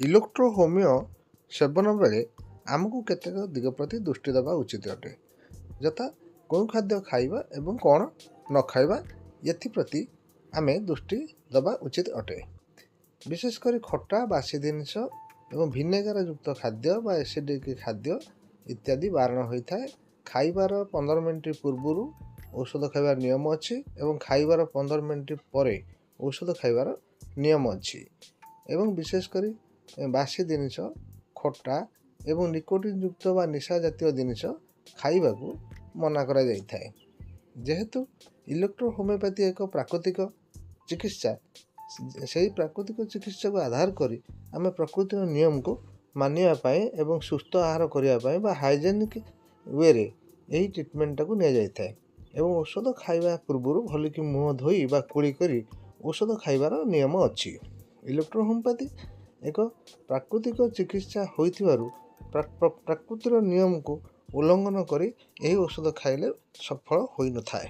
Electro homeo ସେବନ ବେଳେ ଆମକୁ କେତେକ ଦିଗ ପ୍ରତି ଦୃଷ୍ଟି ଦେବା ଉଚିତ ଅଟେ, ଯଥା କେଉଁ ଖାଦ୍ୟ ଖାଇବା ଏବଂ କ'ଣ ନ ଖାଇବା, ଏଥିପ୍ରତି ଆମେ ଦୃଷ୍ଟି ଦେବା ଉଚିତ ଅଟେ। ବିଶେଷ କରି ଖଟା, ବାସି ଜିନିଷ ଏବଂ ଭିନେଗାର ଯୁକ୍ତ ଖାଦ୍ୟ ବା ଏସିଡ଼ିକ୍ ଖାଦ୍ୟ ଇତ୍ୟାଦି ବାରଣ ହୋଇଥାଏ। ଖାଇବାର 15 ମିନିଟ୍ ପୂର୍ବରୁ ଔଷଧ ଖାଇବାର ନିୟମ ଅଛି ଏବଂ ଖାଇବାର 15 ମିନିଟ୍ ପରେ ଔଷଧ ଖାଇବାର ନିୟମ ଅଛି। ଏବଂ ବିଶେଷ କରି ବାସି ଜିନିଷ, ଖଟା ଏବଂ ନିକୋଟିନ୍ ଯୁକ୍ତ ବା ନିଶା ଜାତୀୟ ଜିନିଷ ଖାଇବାକୁ ମନା କରାଯାଇଥାଏ। ଯେହେତୁ ଇଲେକ୍ଟ୍ରୋ ହୋମିଓପାଥି ଏକ ପ୍ରାକୃତିକ ଚିକିତ୍ସା, ସେଇ ପ୍ରାକୃତିକ ଚିକିତ୍ସାକୁ ଆଧାର କରି ଆମେ ପ୍ରକୃତିର ନିୟମକୁ ମାନିବା ପାଇଁ ଏବଂ ସୁସ୍ଥ ଆହାର କରିବା ପାଇଁ ବା ହାଇଜେନିକ୍ ୱେରେ ଏହି ଟ୍ରିଟମେଣ୍ଟଟାକୁ ନିଆଯାଇଥାଏ। ଏବଂ ଔଷଧ ଖାଇବା ପୂର୍ବରୁ ଭଲକି ମୁହଁ ଧୋଇ ବା କୁଳି କରି ଔଷଧ ଖାଇବାର ନିୟମ ଅଛି। ଇଲେକ୍ଟ୍ରୋ ହୋମିଓପାଥି ଏକ ପ୍ରାକୃତିକ ଚିକିତ୍ସା ହୋଇଥିବାରୁ ପ୍ରାକୃତିର ନିୟମକୁ ଉଲ୍ଲଂଘନ କରି ଏହି ଔଷଧ ଖାଇଲେ ସଫଳ ହୋଇନଥାଏ।